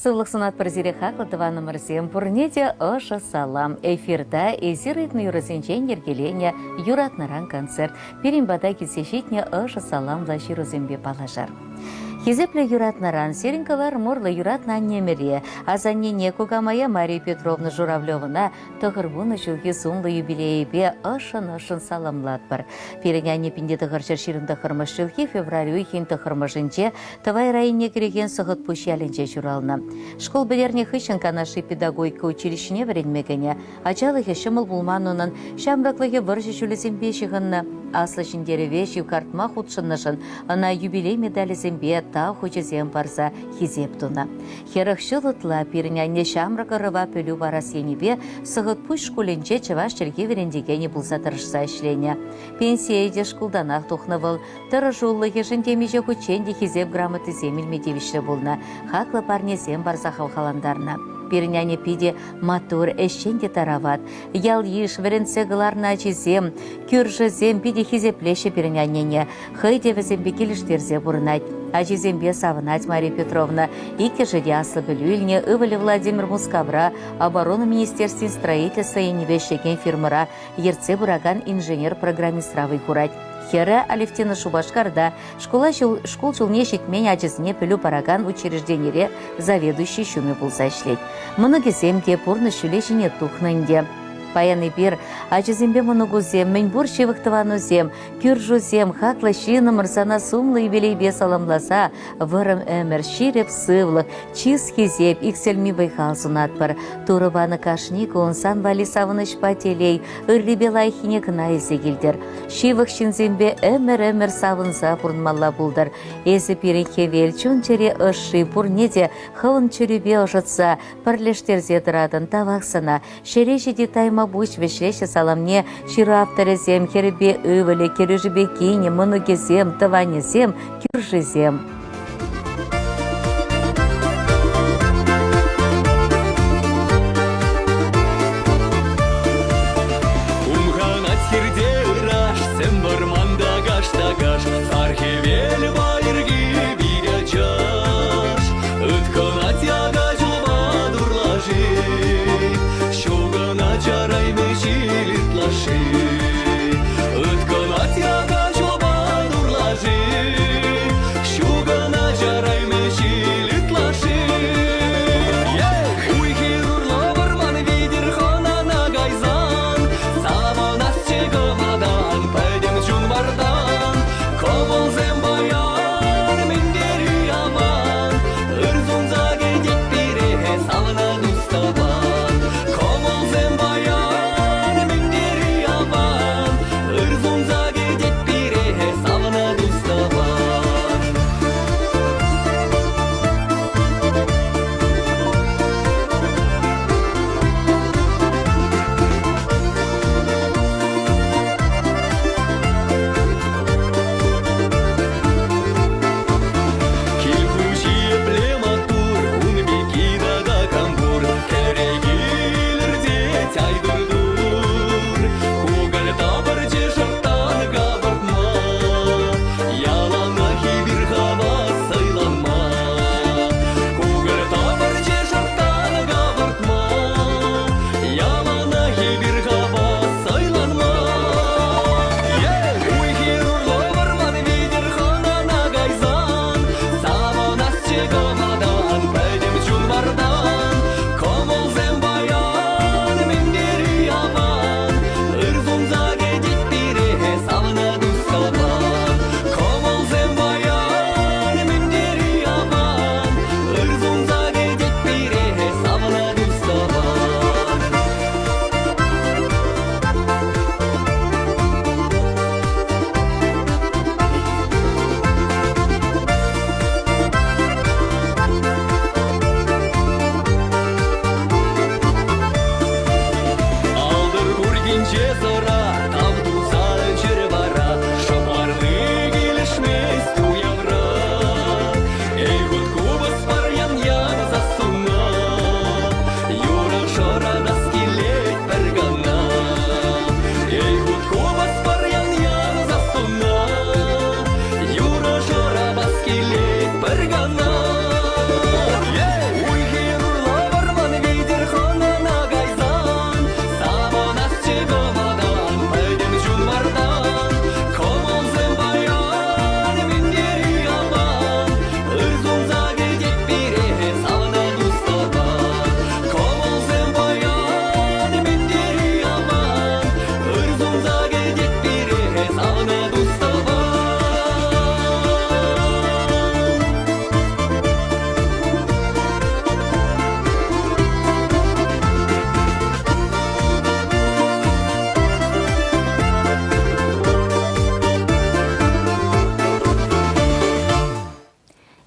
Сывлӑх сунатпӑр сире хаклӑ тӑванӑмӑрсем, пурне те ӑшӑ салам. Эфирта эсир ыйтнӑ юрӑсенчен йӗркеленӗ Юратнӑран концерт. Пирӗн пата килсе ҫитнӗ ӑшӑ саламлӑ ҫырусемпе паллашар. Хисеплӗ юратнӑран сирӗн кӑвар мурлӑ юратнӑ аннемӗре, асаннене, кукамая Мария Петровна Журавлевӑна 90 ҫулхи сумлӑ юбилейӗпе ӑшшӑн-ӑшшӑн саламлатпӑр. Пирӗн анне пинте тӑхӑрҫӗр ҫирӗм тӑххӑрмӗш ҫулхи февраль уйӑхӗн тӑххӑрмӗшӗнче Тӑвай районне кӗрекен Сӑхӑтпуҫ ялӗнче ҫуралнӑ. Шкул пӗтернӗ хыҫҫӑн Канашри педагогика училищине вӗренме кӗнӗ. Ачалӑхӗ ҫӑмӑл пулман унӑн, ҫамрӑклӑхӗ вӑрҫӑ ҫулӗсемпе ҫыхӑннӑ. Аслӑ Ҫӗнтерӗве ҫывхартма хутшӑннӑшӑн ӑна юбилей медалӗсемпе тав хучӗсем парса хисеп тунӑ. 40 ҫул ытла пирӗн анне ҫамрӑк ӑрӑва пӗлӳ парас енӗпе Сӑхӑтпуҫ шкулӗнче чӑваш чӗлхи вӗрентекенӗ пулса тӑрӑшса ӗҫленӗ. Пенсие те шкултанах тухнӑ вӑл. Тӑрӑшулӑхӗшӗн темиҫе хутчен те Хисеп грамотисем илме тивӗҫлӗ пулнӑ, хаклӑ парнесем парса хавхалантарнӑ. Пирӗн анне питӗ маттур, ӗҫчен те тарават. Ял-йыш, вӗрентсе кӑларнӑ ачисем, кӳршӗсем питӗ хисеплеҫҫӗ пирӗн аннене. Хӑй те вӗсемпе килӗштерсе пурӑнать. Ачисемпе савӑнать Мария Петровна. Иккӗшӗ те аслӑ пӗлӳ илнӗ, ывӑлӗ Владимир Мускавра Оборона министерствин строительство енӗпе ӗҫлекен фирмӑра ертсе пыракан инженер-программистра вӑй хурать. Хӗрӗ Алевтина Шупашкарта шкула ҫул, шкул ҫулне ҫитмен ачасене пӗлӳ паракан учрежденире заведующи ҫумӗ пулса ӗҫлет. Мӑнукӗсем те пурнӑҫ ҫулӗ ҫине тухнӑ ӗнтӗ. Паян эпир ачасемпе мӑнукусем, мӗнпур ҫывӑх тӑванусем, кӳршӳсем, хаклӑ ҫыннӑмӑр сана сумлӑ юбилейпе саламласа вӑрӑм ӗмӗр, ҫирӗп сывлӑх, чыс-хисеп, иксӗлми вӑй-хал сунатпӑр. Турӑ панӑ кашни кун сан валли савӑнӑҫпа телей, ыррипе лайӑххине кӑна илсе килтӗр. Ҫывӑх ҫынсемпе ӗмӗр-ӗмӗр савӑнса пурӑнмалла пултӑр. Эсӗ пирӗн хӗвел, чун-чӗре ӑшши пурне те хӑвӑн чӗрӳпе ӑшӑтса, пӗрлештерсе тӑратӑн. Тавах сана. Ҫӗре ҫити тайма пуҫ вӗҫлеҫҫӗ саламне ҫыру авторӗсем, хӗрӗпе ывӑлӗ, кӗрӳшӗпе кинӗ, мӑнукӗсем, тӑванӗсем, кӳршисем. Хумханать хирте ыраш, сӗм вӑрманта каш та каш, сар хӗвел пайӑрки пит ачаш. Ыткӑнать яка ҫулпа турлаши, ҫу кӑна чарайми ҫил ытлашши. Ыткӑнать яка ҫулпа турлаши, ҫу кӑна.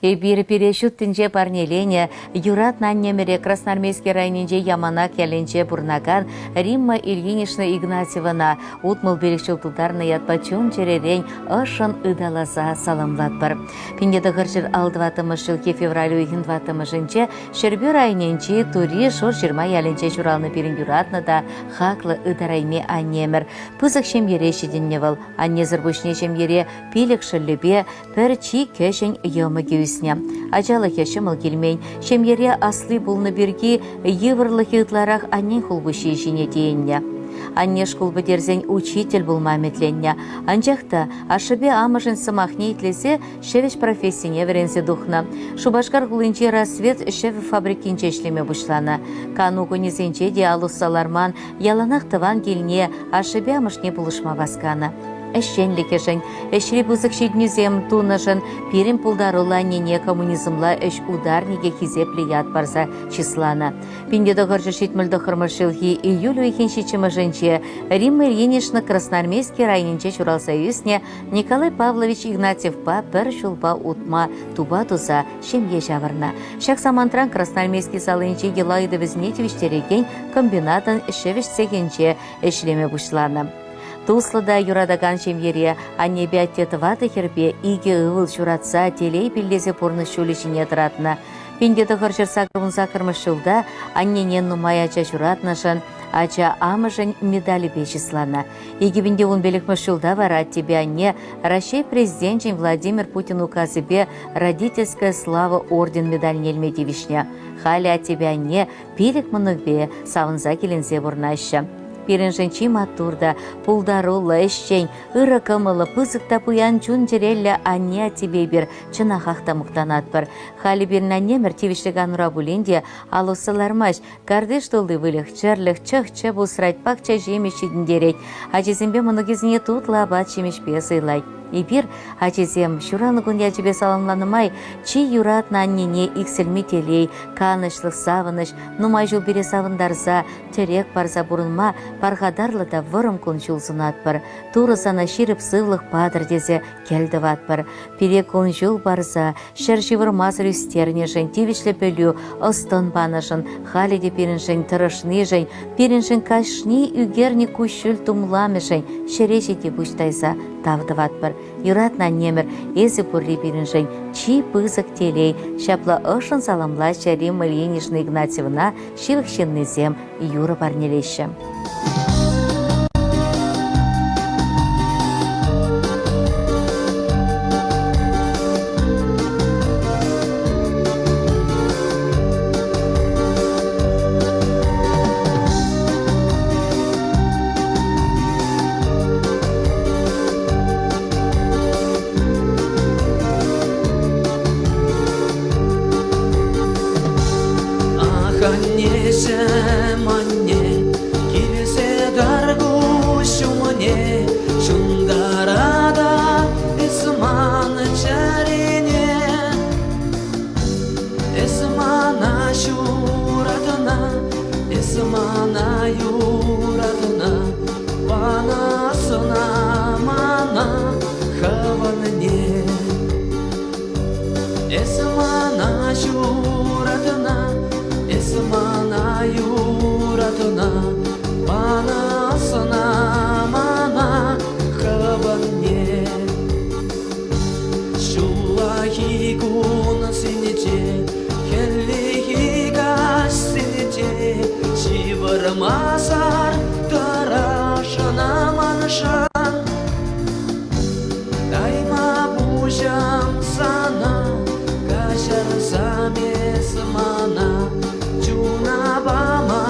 Эпир пире ҫут тӗнче парнеленӗ юратнӑ аннемӗре Красноармейски районӗнчи Яманак ялӗнче пурӑнакан Римма Ильинична Игнатьевӑна 65 ҫул тултарнӑ ятпа чун-чӗререн ӑшшӑн ыталаса саламлатпӑр. 1964 ҫулхи февраль уйӑхӗн тӑваттӑмӗшӗнче Ҫӗрпӳ районӗнчи Тури Шурҫырма ялӗнче ҫуралнӑ пирӗн юратнӑ та хаклӑ ытарайми аннемӗр. Пысӑк ҫемьере ҫитӗннӗ вӑл. Аннесӗр пуҫне ҫемьере пилӗк шӑллӗпе пӗр чи кӗҫӗн йӑмӑкӗ ӳснӗ. Ачалӑхӗ ҫӑмӑл килмен. Ҫемьере асли пулнӑ пирки йывӑрлӑхӗ ытларах аннен хулпуҫҫийӗ ҫине тиеннӗ. Анне шкул пӗтерсен учитель пулма ӗмӗтленнӗ. Анчах та ашшӗпе амӑшӗн сӑмахне итлесе ҫӗвӗҫ профессине вӗренсе тухнӑ. Шупашкар хулинчи «Рассвет» ҫӗвӗ фабрикинче ӗҫлеме пуҫланӑ. Кану кунӗсенче те ал усса ларман, яланах тӑван килне, ашшӗпе амӑшне пулӑшма васканӑ. Ӗҫченлӗхӗшӗн, ӗҫри пысӑк ҫитӗнӳсем тунӑшӑн пирӗн пултаруллӑ аннене коммунизмла ӗҫ ударникӗ хисеплӗ ят парса чысланӑ. 1979 ҫулхи июль уйӑхӗн ҫиччӗмӗшӗнче Римма Ильинична Красноармейски районӗнче ҫуралса ӳснӗ Николай Павлович Игнатьевпа пӗр ҫулпа утма тупа туса ҫемье ҫавӑрнӑ. Ҫак самантран Красноармейски салинчи йӑла ыйтӑвӗсене тивӗҫтерекен комбинатӑн ҫӗвӗҫ цехӗнче ӗҫлеме пуҫланӑ. Туслӑ та юратакан ҫемьере аннепе атте тӑватӑ хӗрпе икӗ ывӑл ҫуратса телей пиллесе пурнӑҫ ҫулӗ ҫине тӑратнӑ. 1988 ҫулта аннене нумай ача ҫуратнӑшӑн ача амӑшӗн медалӗпе чысланӑ. 2015 ҫулта вара аттепе анне Раҫҫей Президенчӗн Владимир Путин указӗпе Родительская слава орден медальне илме тивӗҫнӗ. Халӗ аттепе анне пилӗк мӑнукпе савӑнса киленсе пурӑнаҫҫӗ. Пирӗншӗн чи маттур та пултаруллӑ, ӗҫчен, ырӑ кӑмӑллӑ, пысӑк та пуян чун-чӗреллӗ анне аттепе эпир чӑнахах та мухтанатпӑр. Халӗ пирӗн аннемӗр тивӗҫлӗ канура пулин те ал усса лармасть, Картиш тулли выльӑх-чӗрлӗх, чӑх-чӗп усрать, пахча ҫимӗҫ ҫитӗнтерет. Ачисемпе мӑнукӗсене тутлӑ апат-ҫимӗҫпе сӑйлать. Эпир, ачисем, ҫуралнӑ кун ячӗпе саламланӑ май, чи юратнӑ аннене иксӗлми телей, канӑҫлӑх, савӑнӑҫ, нумай ҫул пире савӑнтарса, тӗрек парса пурӑнма пархатарлӑ та вӑрӑм кун-ҫул сунатпӑр. Турӑ сана ҫирӗп сывлӑх патӑр тесе кӗл тӑватпӑр. Пире кун-ҫул парса, ҫӗр ҫывӑрмасӑр ӳстернӗшӗн, тивӗҫлӗ пӗлӳ, ӑс-тӑн панӑшӑн, халӗ те пирӗншӗн тӑрӑшнишӗн, пирӗншӗн кашни ӳкернӗ куҫҫуль тумламӗшӗн ҫӗре ҫити пуҫ тайса тав тӑватпӑр. Юратнӑ аннемӗр, эсӗ пурри пирӗншӗн чи пысӑк телей, ҫапла ӑшшӑн саламлаҫҫӗ Римма Ильинична Игнатьевна ҫывӑх ҫыннисем юрӑ парнелеҫҫӗ. Ах, аннеҫӗм, анне, килсе тӑр куҫ умне, ҫунтара эс ман чӗрене. Эс мана ҫуратна, эс мана юратна, пана сӑна мана хӑвӑнне. Эс мана ҫуратна, эс мана юратна, пана сӑна мана хӑвӑнне. Ҫуллахи кун синче, хӗллехи каҫ синче ҫывӑрмасӑр тӑрашӑна маншӑн. Тайма пуҫам сана, каҫарсам эс мана, чуна пама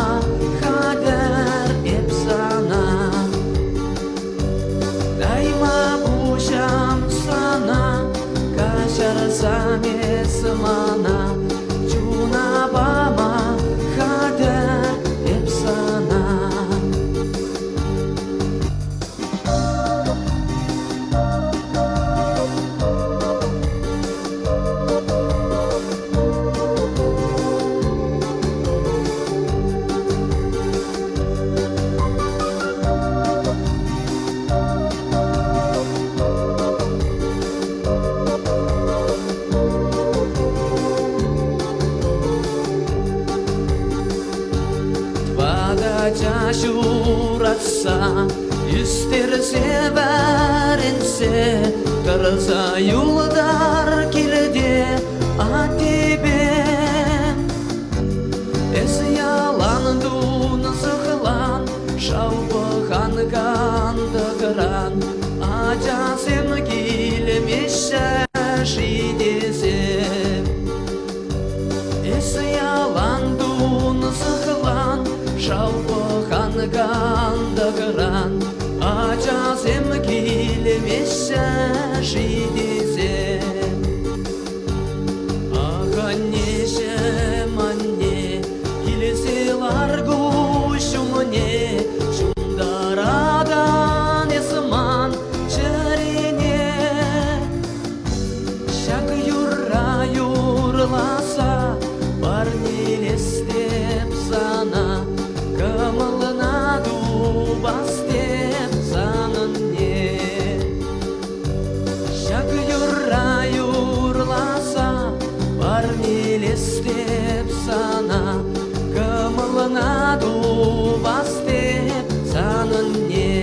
хатӗр эп сана. Тайма пуҫам сана, каҫарсам эс мана, чуна пама хатӗр эп сана. Ача ҫуратса, ӳстерсе вӗрентсе, тӑрса юлтар килте аттепе. Эс ялан тунсӑхлан, шав пӑхан кантӑкран, ачасем килмеҫҫӗ-ши тесе. Эс ялан тунсӑхлан, шав пӑхан кантӑкран, ачасем килмеҫҫӗ-ши тесе. Ах, аннеҫӗм, анне, килсе лар куҫ умне, ҫунтаратан эс ман чӗрене. Ҫак юрра юрласа парнелес теп сана, кӑмӑлна тупас теп санӑнне. Ҫак юрра юрласа парнелес теп сана, кӑмӑлна тупас теп санӑнне.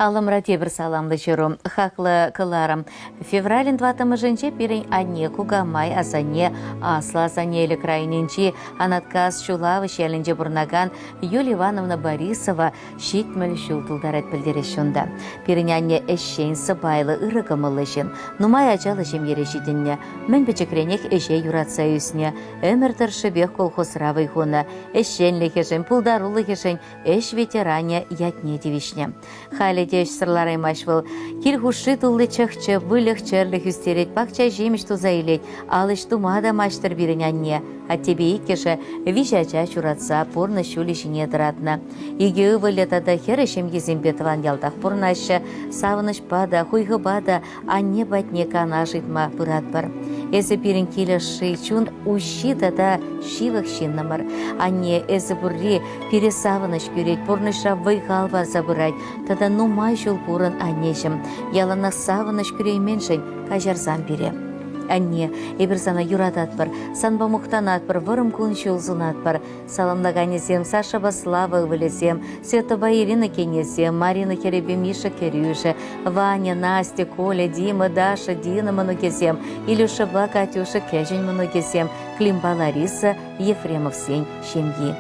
Алӑмра тепӗр саламлӑ ҫыру. Хаклӑ кӑларӑм. Февралӗн тӑваттӑмӗшӗнче пирӗн анне, кукамай, асанне, аслӑ асанне Элӗк районӗнчи Анаткас Ҫулавӑҫ ялӗнче пурӑнакан Юлия Ивановна Борисова 70 ҫул тултарать пӗлтереҫҫӗ унта. Пирӗн анне ӗҫчен, сӑпайлӑ, ырӑ кӑмӑллӑ ҫын. Нумай ачаллӑ ҫемьере ҫитӗннӗ. Мӗн пӗчӗкренех ӗҫе юратса ӳснӗ. Ӗмӗр тӑршшӗпех колхозра вӑй хунӑ. Ӗҫченлӗхӗшӗн, пултарулӑхӗшӗн ӗҫ ветеранӗ ятне тивӗҫнӗ. Халӗ те ӗҫсӗр лараймасть вӑл. Кил хушши тулли чӑх-чӗп, выльӑх-чӗрлӗх ӳстерет, пахча ҫимӗҫ туса илет. Ал ӗҫ тума та маҫтӑр пирӗн анне. Аттепе иккӗшӗ виҫ ача ҫуратса пурнӑҫ ҫулӗ ҫине тӑратнӑ. Икӗ ывӑлӗ тата хӗрӗ ҫемйисемпе тӑван ялтах пурӑнаҫҫӗ. Савӑнӑҫпа та, хуйхӑпа та анне патне канаш ыйтма пыратпӑр. Эсӗ пирӗн кил ӑшши, чун уҫҫи тата ҫывӑх ҫыннӑмӑр. Анне, эсӗ пурри пире савӑнӑҫ кӳрет, пурнӑҫра вӑй-хал парса пырать. Тата нумай ҫул пурӑн, аннеҫӗм. Яланах савӑнӑҫ кӳрейменшӗн каҫарсам пире. Анне, эпир сана юрататпӑр, санпа мухтанатпӑр, вӑрӑм кун-ҫул сунатпӑр. Саламлаканӗсем Сашӑпа Слава ывӑлӗсем, Светӑпа Ирина кинӗсем, Марина хӗрӗпе Миша кӗрӳшӗ, Ваня, Настя, Коля, Дима, Даша, Дина мӑнукӗсем, Илюшӑпа Катюша кӗҫӗн мӑнукӗсем, Климпа Лариса Ефремовсен ҫемйи.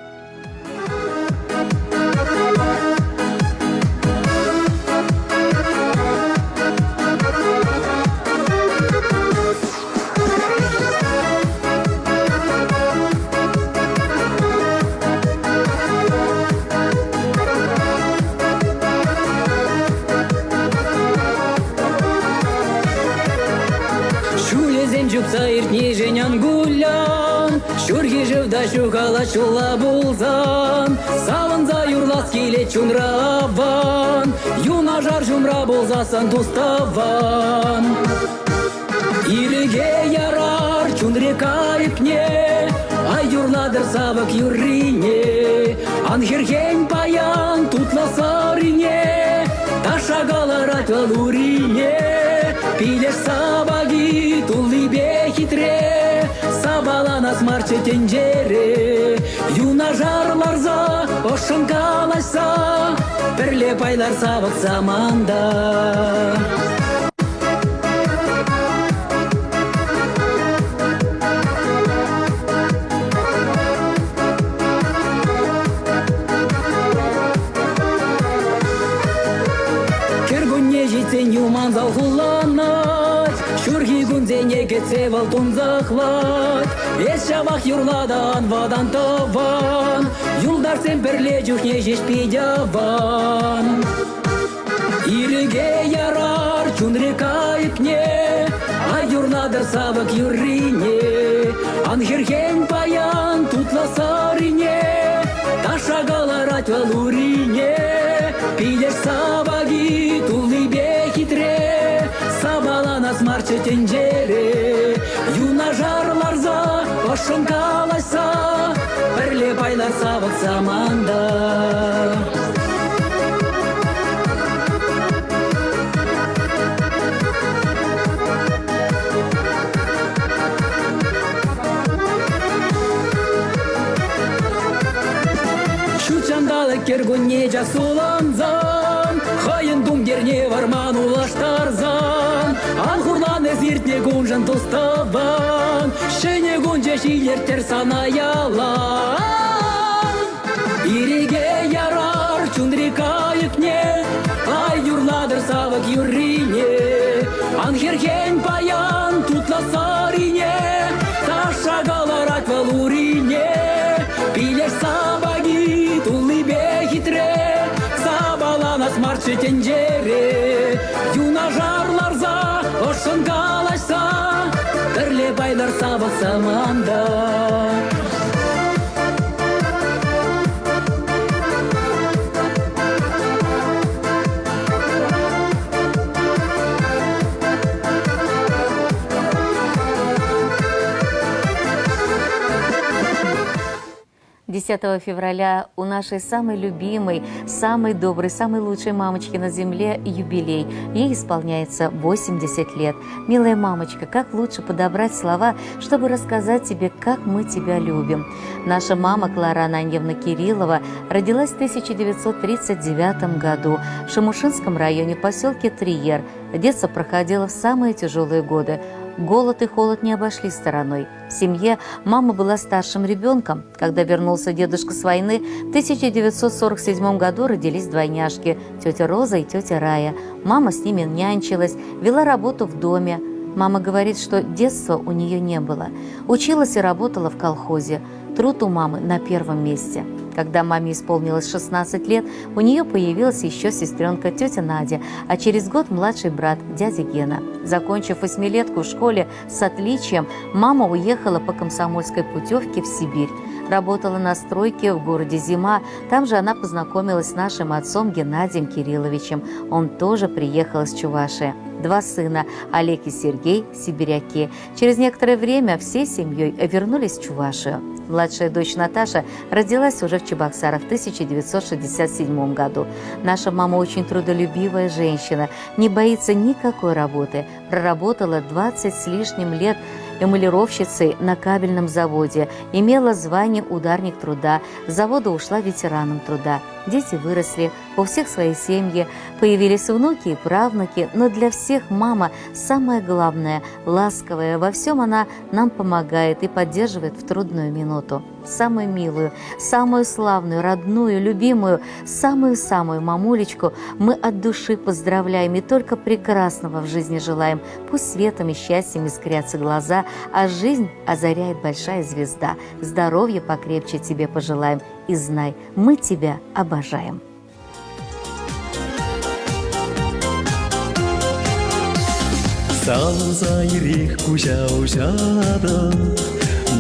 Ҫулӗсем чупса иртнишӗн ан кулян, Ҫурхи шыв та ҫухалать ҫулла пулсан. Савӑнса юрлас килет чунра аван, Юнашар ҫумра пулсассӑн тус-тӑван. Ирӗке ярар чунри кайӑкне, Ай юрлатӑр савӑк юррине. Ан хӗрхен паян тутлӑ сӑрине, Ташша кӑларать вӑл урине. Пилеш сапаки туллипе хитре, Сапаланас марччӗ тӗнчере. Юнашар ларса, ӑшшӑн калаҫса, Пӗрле пайлар савӑк саманта. Кӗркунне ҫитсен юман салхулланать, Ҫурхи кунсене кӗтсе вӑл тунсӑхлать. Эс ҫавах юрлатӑн вӑтан тӑван, Юлташсем пӗрле чухне ҫеҫ пит аван. Ирӗке ярар чунри кайӑкне, Ай юрлатӑр савӑк юррине. Ан хӗрхен паян тутлӑ сӑрине, Ташша кӑларать вӑл урине. пайлар савӑк саманта. Ҫут ҫанталӑк кӗркунне час сулансан, хӑйӗн тумтирне вӑрман улӑштарсан, ан хурлан эс иртнӗ куншӑн тус-тӑван, ҫӗнӗ кун ҫеҫ илӗрттӗр сана ялан. Ирӗке ярар чунри кайӑкне, ай юрлатӑр савӑк юррине. Ан хӗрхен паян тутлӑ сӑрине, ташша кӑларать вӑл урине. Пилеш сапаки туллипе хитре, сапаланас марччӗ тӗнчере. Юнашар ларса, ӑшшӑн калаҫса, пӗрле пайлар савӑк саманта. 10 февраля у нашей самой любимой, самой доброй, самой лучшей мамочки на земле юбилей. Ей исполняется 80 лет. Милая мамочка, как лучше подобрать слова, чтобы рассказать тебе, как мы тебя любим. Наша мама Клара Ананьевна Кириллова родилась в 1939 году в Шамушинском районе поселке Триер. Детство проходило в самые тяжелые годы. Голод и холод не обошли стороной. В семье мама была старшим ребенком. Когда вернулся дедушка с войны, в 1947 году родились двойняшки – тетя Роза и тетя Рая. Мама с ними нянчилась, вела работу в доме. Мама говорит, что детства у нее не было. Училась и работала в колхозе. Труд у мамы на первом месте. Когда маме исполнилось 16 лет, у нее появилась еще сестренка тетя Надя, а через год младший брат дядя Гена. Закончив восьмилетку в школе с отличием, мама уехала по комсомольской путевке в Сибирь. Работала на стройке в городе Зима. Там же она познакомилась с нашим отцом Геннадием Кирилловичем. Он тоже приехал из Чувашии. Два сына, Олег и Сергей, сибиряки. Через некоторое время всей семьей вернулись в Чувашию. Младшая дочь Наташа родилась уже в Чебоксарах в 1967 году. Наша мама очень трудолюбивая женщина, не боится никакой работы. Проработала 20 с лишним лет эмалировщицей на кабельном заводе, имела звание ударник труда, с завода ушла ветераном труда. Дети выросли, у всех свои семьи, появились внуки и правнуки, но для всех мама самое главное, ласковая, во всем она нам помогает и поддерживает в трудную минуту. Самую милую, самую славную, родную, любимую, самую-самую мамулечку мы от души поздравляем и только прекрасного в жизни желаем. Пусть светом и счастьем искрятся глаза, а жизнь озаряет большая звезда. Здоровья покрепче тебе пожелаем и знай, мы тебя обожаем. Савӑнса ирех куҫа уҫатӑп,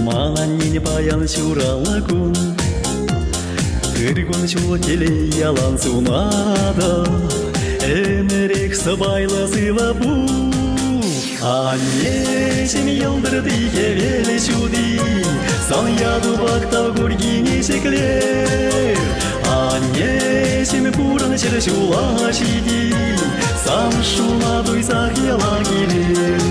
Ман аннене паян ҫуралнӑ кун. Ыр кун ҫул телей ялан сунатӑп, Ӗмӗрех сӑпайлӑ сывӑ пул. Аннеҫӗм йӑлтӑрти хӗвел ҫути, Сан ятупах та куркине ҫӗклер. Аннеҫӗм пурӑн ҫӗр ҫула ҫити, Сан шуна туйсах яла килер.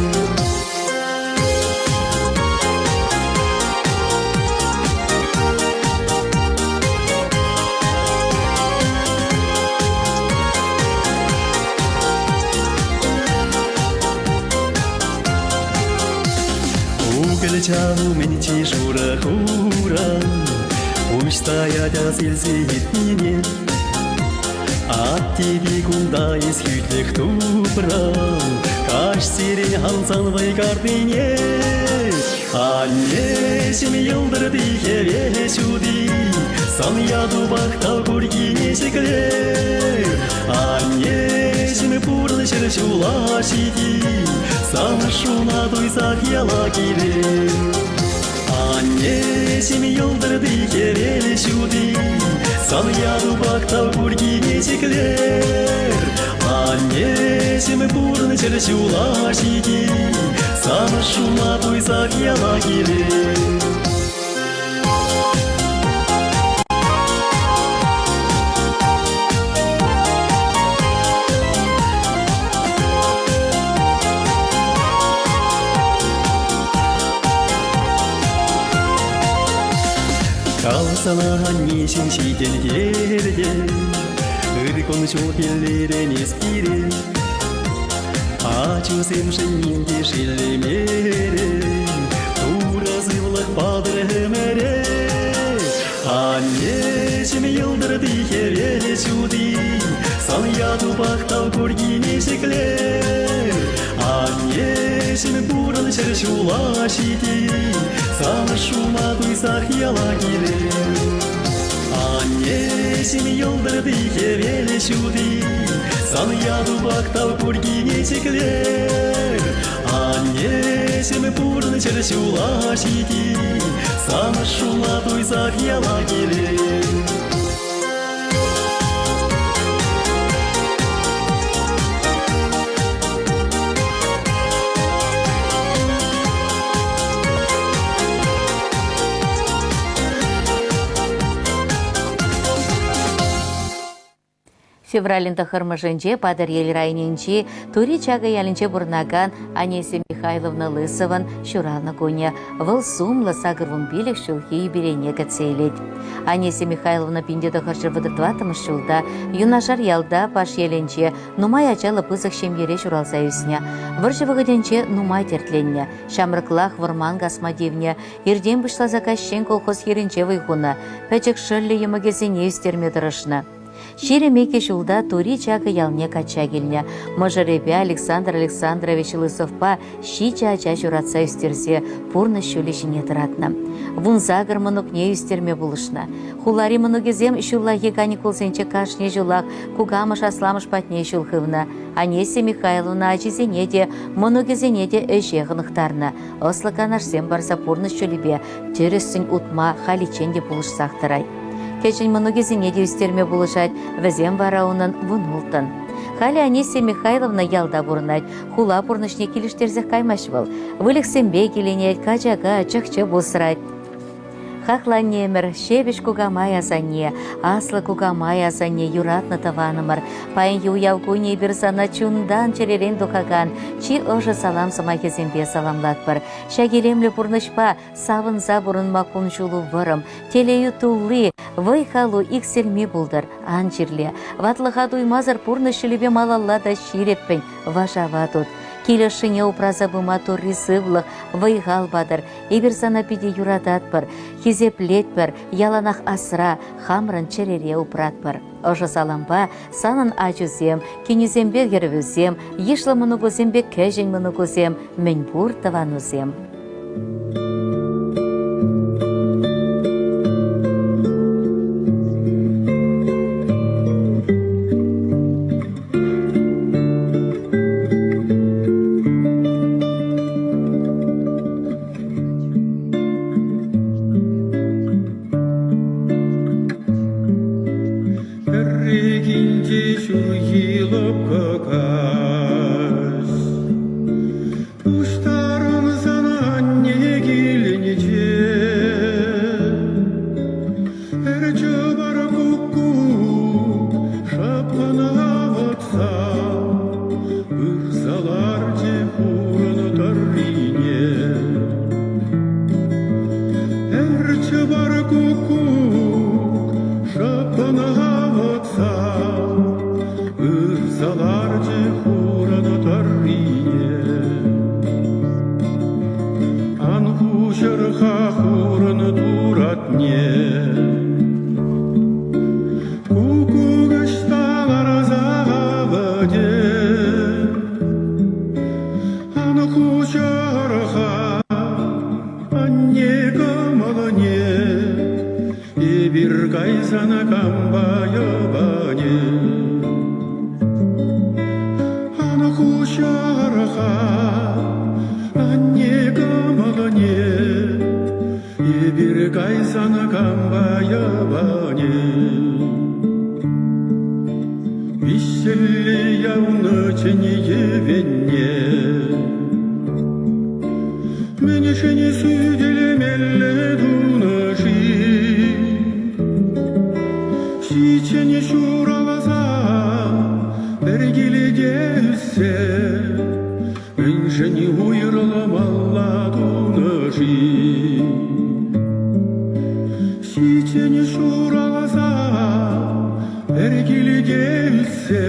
Укӗлча умӗнчи шурӑ хуран Пуҫ таять ас илсе иртнине. Аттепе кунта эс хӳтлӗх тупран, Каҫсерен ансан вӑй картине. Аннеҫӗм йӑлтӑрти хӗвел ҫути, Сан ятупах тав куркине ҫӗклер. Аннеҫӗм пурнӑҫ ҫула ҫити, Сан шуна туйсах яла килер. Аннеҫӗм йӑлтӑрти хӗвел ҫути, Сан ятупах тав куркине ҫӗклер. Аннеҫӗм пурнӑҫ ҫула ҫити, Сан шуна туйсах яла килер. сана аннеҫӗм ҫитӗнтерте, Ыр кун-ҫул пиллерен эс пире. Ачусемшӗн ним те шеллемерӗн, Турӑ сывлӑх патӑр ӗмӗре. Аннеҫӗм йӑлтӑрти хӗвел ҫути, Сан ятупах тав куркине ҫӗклер. Аннеҫӗм пурӑн ҫӗр ҫула ҫити, Сан ӑшшуна туйсах яла килер. Аннеҫӗм йӑлтӑрти хӗвел ҫути, Сан ятупах тав куркине ҫӗклер. Аннеҫӗм пурӑн ҫӗр ҫула ҫити, Сан ӑшшуна туйсах яла килер. Февралӗн тӑхӑрмӗшӗнче Патӑрьел районӗнчи Тури Чакӑ ялӗнче пурӑнакан Анисия Михайловна Лысован ҫуралнӑ кунӗ. Вӑл сумлӑ 85 ҫулхи юбилейне кӗтсе илет. Анисия Михайловна 1934 ҫулта юнашар ялта Пашьелӗнче нумай ачаллӑ пысӑк ҫемьере ҫуралса ӳснӗ. Вӑрҫӑ вӑхӑтӗнче нумай тертленнӗ. Ҫамрӑклах вӑрман касма тивнӗ. Иртен пуҫласа каҫчен колхоз хирӗнче вӑй хунӑ. Пӗчӗк шӑллӗ йӑмӑкӗсене ӳстерме тӑрӑшнӑ. 22 ҫулта Тури Чакӑ ялне качча килнӗ. Мӑшӑрӗпе Александр Александрович Лысовпа ҫичӗ ача ҫуратса ӳстерсе пурнӑҫ ҫулӗ ҫине тӑратнӑ. 18 мӑнукне ӳстерме пулӑшнӑ. Хулари мӑнукӗсем ҫуллахи каникулсенче кашни ҫулах кукамӑш-асламӑш патне ҫул хывнӑ. Анисия Михайловна ачисене те, мӑнукӗсене те ӗҫе хӑнӑхтарнӑ, ӑслӑ канашсем парса пурнӑҫ ҫулӗпе тӗрӗссӗн утма халиччен те пулӑшсах тӑрать. Кӗҫӗн мӑнукӗсене те ӳстерме пулӑшать, вӗсем вара унӑн вунулттӑн. Халӗ Анисия Михайловна ялта пурӑнать, хула пурнӑҫне килӗштерсех каймасть вӑл. Выльӑхсемпе киленет, качака, чӑх-чӗп усрать. Хаклӑ аннемӗр, ҫепӗҫ кукамай асанне, аслӑ кукамай асанне, юратнӑ тӑванӑмӑр. Паянхи уяв кунӗ эпир сана чунтан-чӗререн тухакан чи ӑшӑ салам сӑмахӗсемпе саламлатпӑр. Ҫак илемлӗ пурнӑҫпа савӑнса пурӑнма кун-ҫулу вӑрӑм, телейӳ тулли, вӑй-халу иксӗлми пултӑр, ан чирле. Ватлӑха туймасӑр пурнӑҫ ҫулӗпе малалла та ҫирӗппӗн вашава тут. Кил ӑшшине упраса пыма Турри сывлӑх, вӑй-хал патӑр. Эпир сана питӗ юрататпӑр, хисеплетпӗр, яланах асра, хамӑрӑн чӗрере упратпӑр. Ӑшӑ салампа санӑн ачусем, кинӳсемпе хӗрвӳсем, йышлӑ мӑнукусемпе кӗҫӗн мӑнукусем, мӗнпур тӑванусем. Пӗррехинче ҫурхи лӑпкӑ каҫ Пуҫтарӑнсан анне килӗнче Пӗр чӑпар куккук шӑппӑн авӑтса Пырса ларчӗ хурӑн тӑррине. Пӗр чӑпар куккук шӑппӑн авӑтса Пырса ларчӗ хурӑн тӑррине. Ан хуҫӑр-ха хурӑн туратне. Куккук ӑҫта ларса авӑтӗ? Ан хуҫӑр-ха анне кӑмӑлне, Эпир кайсан кампа йӑпанӗ? Ан хуҫӑр-ха анне кӑмӑлне, Эпир кайсан кампа йӑпанӗ? Виҫҫӗлле явнӑ чӗн йӗвенне Мӗншӗн сӳтӗлмелле тунӑ-ши? Ҫиччӗн ҫуралса пӗр килте ӳссе Мӗншӗн уйрӑлмалла тунӑ-ши? Ҫиччӗн. Ҫиччӗн ҫуралса, пӗр килте ӳссе,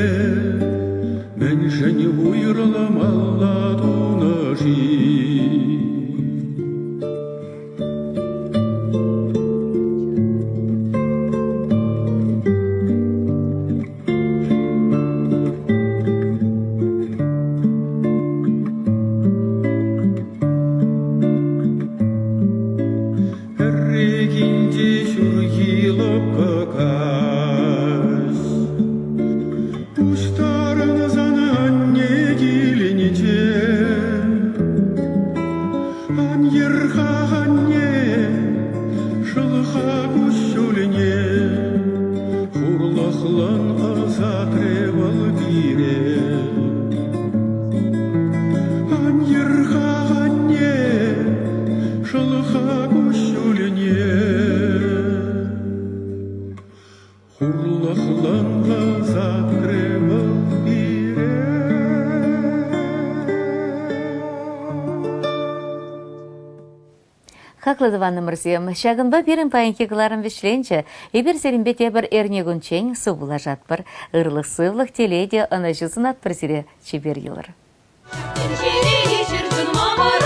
мӗншӗн уйрӑлмалла тунӑ-ши? Пӗррехинче ҫурхи лӑпкӑ каҫ Пуҫтарӑнсан анне килӗнче Ан йӗр-ха, анне, шӑл-ха куҫҫульне Хурлӑхлӑн ӑсатрӗ вӑл пире. Ан йӗр-ха, анне, шӑл-ха куҫҫульне. Хурлӑхлӑн ӑсатрӗ вӑл пире. Хаклӑ тӑванӑмӑрсем, ҫакӑнпа пирӗн паянхи кӑларӑм вӗҫленчӗ. Эпир сирӗнпе тепӗр эрнекунччен сывпуллашатпӑр. Ырлӑх-сывлӑх, телей те ӑнӑҫу сунатпӑр сире, чипер юлӑр. Тӗнчери ҫӗр чунма пар.